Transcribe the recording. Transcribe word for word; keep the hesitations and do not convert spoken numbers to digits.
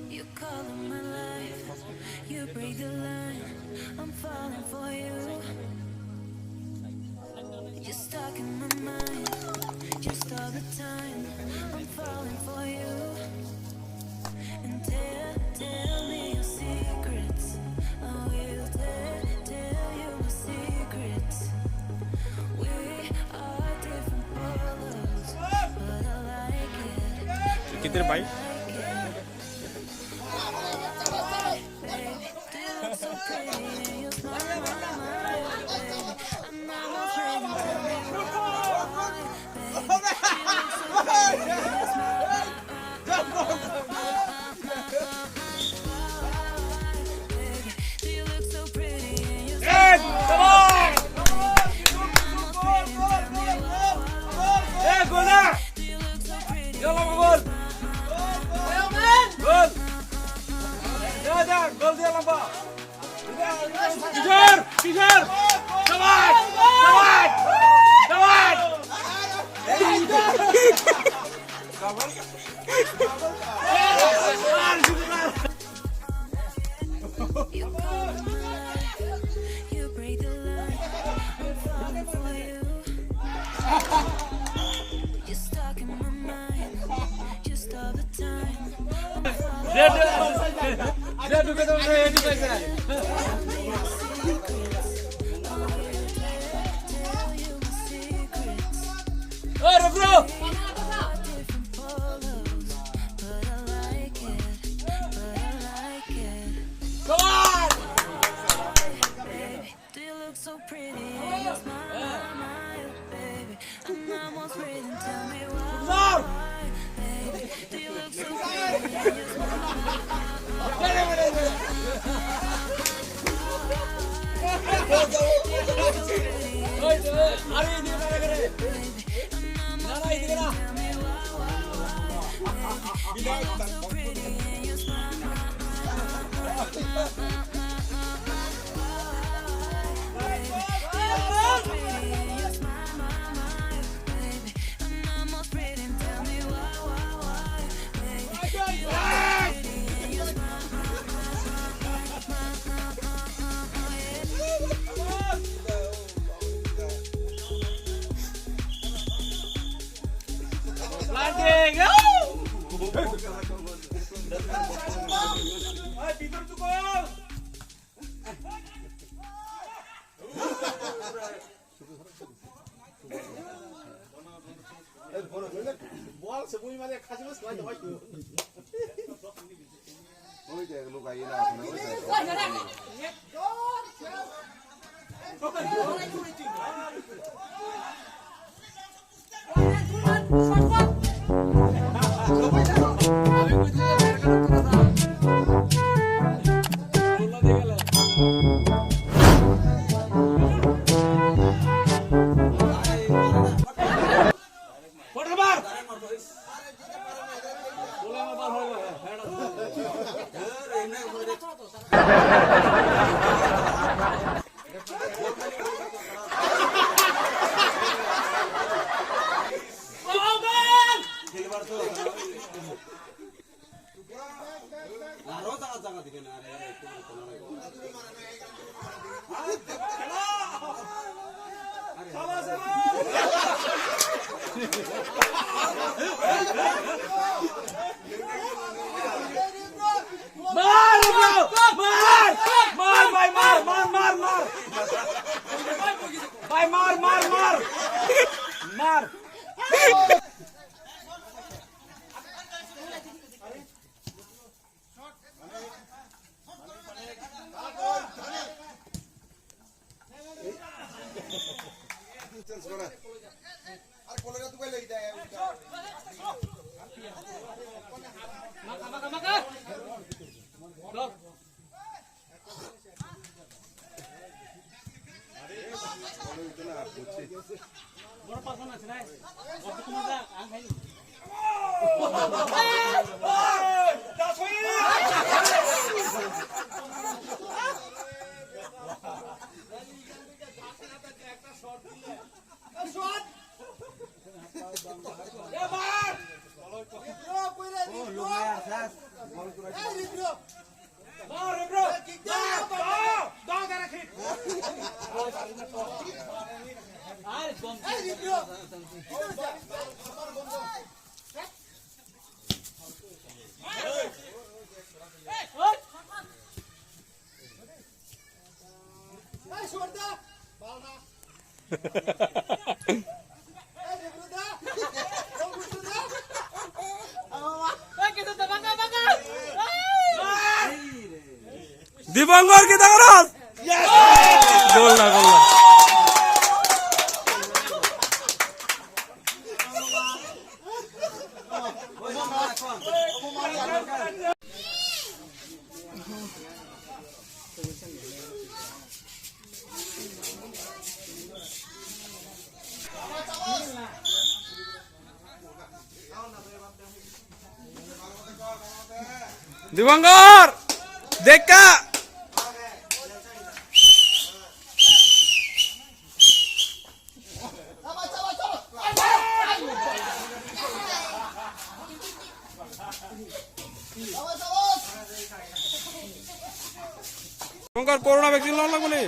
You color my life, you break the line. I'm falling for you. You're stuck in my mind, just all the time. I'm falling for you. And tell, tell me your secrets. I will tell, tell you my secrets. We are different colors, but I like it. किधर भाई? Gol! Gol! Gol! Gol! Gol! Kijar! Kijar! Shabash! Shabash! Shabash! Come on! Do you look so pretty in your smile, baby? I'm almost waiting, tell me why, baby. Do you look so pretty in your smile? Landing! Hey, Peter, tukang! Bol se bui mane khasi mas kwai tawai tu. Oi de lukai na. Mar, bro! Mar! Mar, bhai, mar, mar, mar, mar! Bhai, mar, mar, mar! Mar! Dibongor kita keras. Gol lah, gol lah. Dibongor! Dekka! Dibongor corona vaccine lok lok mani.